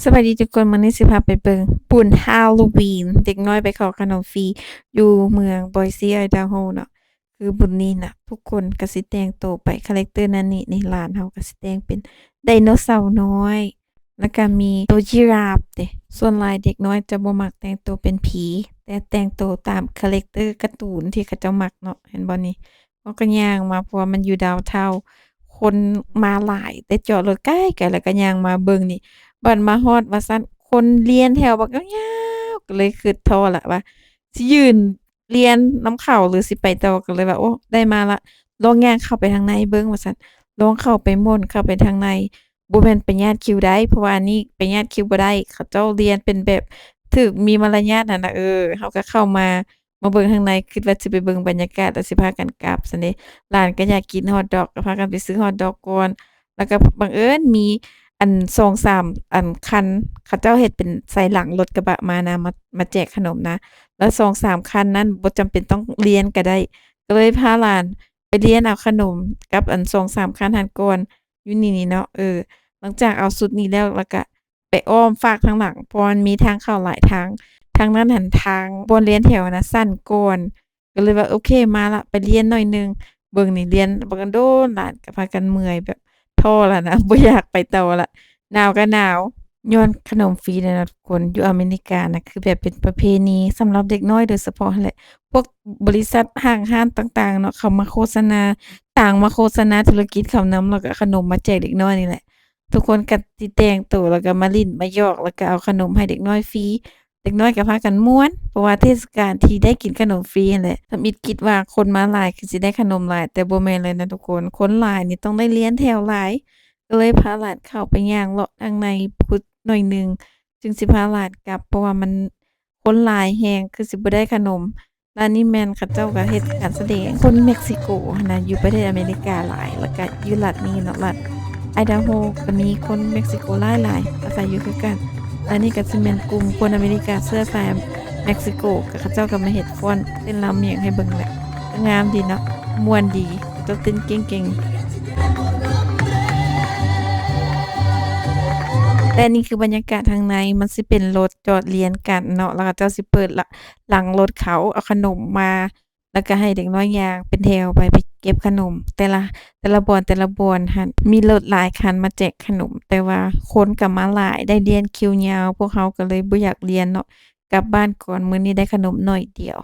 ສະບາຍດີທຸກຄົນ, ມື້ນີ້ຊິພາໄປເບິ່ງບຸນຮາໂລວີນ ເດັກນ້ອຍໄປຂໍຂະໜົມຟຣີຢູ່ເມືອງບອຍຊີ ໄອດາໂຮເນາະ. ຄືບຸນນີ້ນະ ທຸກຄົນກໍຊິແຕ່ງໂຕໄປຄາແຣັກເຕີນັ້ນນີ້, ນີ້ຫຼານເຮົາກໍຊິແຕ່ງເປັນໄດໂນເສົານ້ອຍ ແລ້ວກໍມີໂຕຈີຣາຟເດ້. ສ່ວນຫຼາຍເດັກນ້ອຍຈະບໍ່ມັກແຕ່ງໂຕເປັນຜີ ແຕ່ແຕ່ງໂຕຕາມຄາແຣັກເຕີກາຕູນທີ່ເຂົາເຈົ້າມັກເນາະ. ເຫັນບໍ່ນີ້? ເຮົາກໍຍ່າງມາ ເພາະວ່າມັນຢູ່ດາວທາວນ ຄົນມາຫຼາຍ ແຕ່ຈອດລົດໄກໆ ແລ້ວກໍຍ່າງມາເບິ່ງນີ້. ບັດມາຮອດວ່າຊັ້ນ ຄົນລຽນແຖວບັກຍາວໆ ກໍເລີຍຄິດທໍ້ລະວ່າຊິຢືນລຽນນຳເຂົາ ຫຼື ຊິໄປຕໍ່. ກໍເລີຍວ່າ ໂອ້ ໄດ້ມາລະ ລອງຍ່າງເຂົ້າໄປທາງໃນເບິ່ງວ່າຊັ້ນ. ລອງເຂົ້າໄປໝົນເຂົ້າໄປທາງໃນ ບໍ່ແມ່ນໄປຍາດຄິວໄດ້ ເພາະວ່າອັນນີ້ໄປຍາດຄິວບໍ່ໄດ້. ເຂົາເຈົ້າລຽນເປັນແບບຖືກມີມາລະຍາດຫັ້ນນະ. ເອີ ເຮົາກໍເຂົ້າມາ ມາເບິ່ງທາງໃນ ຄິດວ່າຊິໄປເບິ່ງບັນຍາກາດ ແລ້ວຊິພາກັນກັບຊັ້ນເດ. ຫຼານກໍຢາກກິນຮອດດອກ ກໍພາກັນໄປຊື້ຮອດດອກກ່ອນ. ແລ້ວກໍບັງເອີນມີອັນສອງສາມອັນຄັນ ເຂົາເຈົ້າເຮັດເປັນໃສ່ຫຼັງລົດກະບະມານະ ມາ ມາແຈກຂະໜົມນະ. ແລ້ວສອງສາມຄັນນັ້ນບໍ່ຈຳເປັນຕ້ອງລຽນກໍໄດ້ ກໍເລີຍພາຫຼານໄປລຽນເອົາຂະໜົມກັບອັນສອງສາມຄັນຫັ້ນກ່ອນ ຢູ່ນີ້ນີ້ເນາະ. ເອີ ຫຼັງຈາກເອົາຊຸດນີ້ແລ້ວ ແລ້ວກໍ ໄປອ້ອມຟາກທາງຫຼັງ ເພາະມັນມີທາງເຂົ້າຫຼາຍທາງ. ທາງນັ້ນຫັ້ນ ທາງບ່ອນລຽນແຖວນະສັ້ນກ່ອນ ກໍເລີຍວ່າ ໂອເຄ ມາລະ ໄປລຽນໜ້ອຍໜຶ່ງ. ເບິ່ງນີ້ ລຽນບັກໂດນ ຫຼານກໍພາກັນເມື່ອຍ ແບບທໍ້ລະນະ ບໍ່ຢາກໄປຕໍ່ລະ ໜາວກໍໜາວ. ຍ້ອນຂະໜົມຟຣີນັ້ນນະທຸກຄົນ ຢູ່ອາເມລິການະ ຄືແບບເປັນປະເພນີສຳລັບເດັກນ້ອຍໂດຍສະເພາະຫັ້ນແຫຼະ. ພວກບໍລິສັດຫ້າງຮ້ານຕ່າງໆເນາະ ເຂົາມາໂຄສະນາ ຕ່າງມາໂຄສະນາທຸລະກິດເຂົານຳ ແລ້ວກໍເອົາຂະໜົມມາແຈກເດັກນ້ອຍນີ້ແຫຼະ. ທຸກຄົນກໍຊິແຕ່ງໂຕ ແລ້ວກໍມາຫຼິ້ນມາຢອກ ແລ້ວກໍເອົາຂະໜົມໃຫ້ເດັກນ້ອຍຟຣີ. ເດັກນ້ອຍກໍພາກັນມ່ວນ ເພາະວ່າເທດສະການທີ່ໄດ້ກິນຂະໜົມຟຣີຫັ້ນແຫຼະ. ທຳອິດຄິດວ່າຄົນມາຫຼາຍຄືຊິໄດ້ຂະໜົມຫຼາຍ ແຕ່ບໍ່ແມ່ນເລີຍນະທຸກຄົນ. ຄົນຫຼາຍນີ້ຕ້ອງໄດ້ລຽນແຖວຫຼາຍ ກໍເລີຍພາຫຼານເຂົ້າໄປຍ່າງເລາະທາງໃນພຸດໜ້ອຍໜຶ່ງ ຈຶ່ງຊິພາຫຼານກັບ ເພາະວ່າມັນຄົນຫຼາຍແຮງ ຄືຊິບໍ່ໄດ້ຂະໜົມ. ລະນີ້ແມ່ນເຂົາເຈົ້າກໍເຮັດການສະແດງ ຄົນເມັກຊິໂກຫັ້ນນະ ຢູ່ປະເທດອາເມລິກາຫຼາຍ ແລ້ວກໍຢູ່ລັດນີ້ເນາະ ລັດໄອດາໂຮ ກໍມີຄົນເມັກຊິໂກຫຼາຍໆ ອາໄສຢູ່ຄືກັນ. ລະນີ້ກໍຊິແມ່ນກຸ່ມຄົນອາເມລິກາເຊື້ອສາຍເມັກຊິໂກ ກໍເຂົາເຈົ້າກໍມາເຮັດຟ້ອນເຕັ້ນລຳຫຍັງໃຫ້ເບິ່ງແຫຼະ. ກໍງາມດີເນາະ ມ່ວນດີ ເຈົ້າເຕັ້ນເກັ່ງໆ. ແຕ່ນີ້ຄືບັນຍາກາດທາງໃນ ມັນຊິເປັນລົດຈອດລຽນກັນເນາະ ແລ້ວເຂົາເຈົ້າຊິເປີດ ລະ ຫຼັງລົດເຂົາ ເອົາຂະໜົມມາ ແລ້ວກໍໃຫ້ເດັກນ້ອຍຍ່າງເປັນແຖວໄປ ໄປເກັບຂະໜົມ ແຕ່ລະ ແຕ່ລະບ່ອນ ແຕ່ລະບ່ອນຫັ້ນ ມີລົດຫຼາຍຄັນມາແຈກຂະໜົມ ແຕ່ວ່າຄົນກໍມາຫຼາຍ ໄດ້ລຽນຄິວຍາວ ພວກເຮົາກໍເລີຍບໍ່ຢາກລຽນເນາະ ກັບບ້ານກ່ອນ ມື້ນີ້ໄດ້ຂະໜົມໜ້ອຍດຽວ.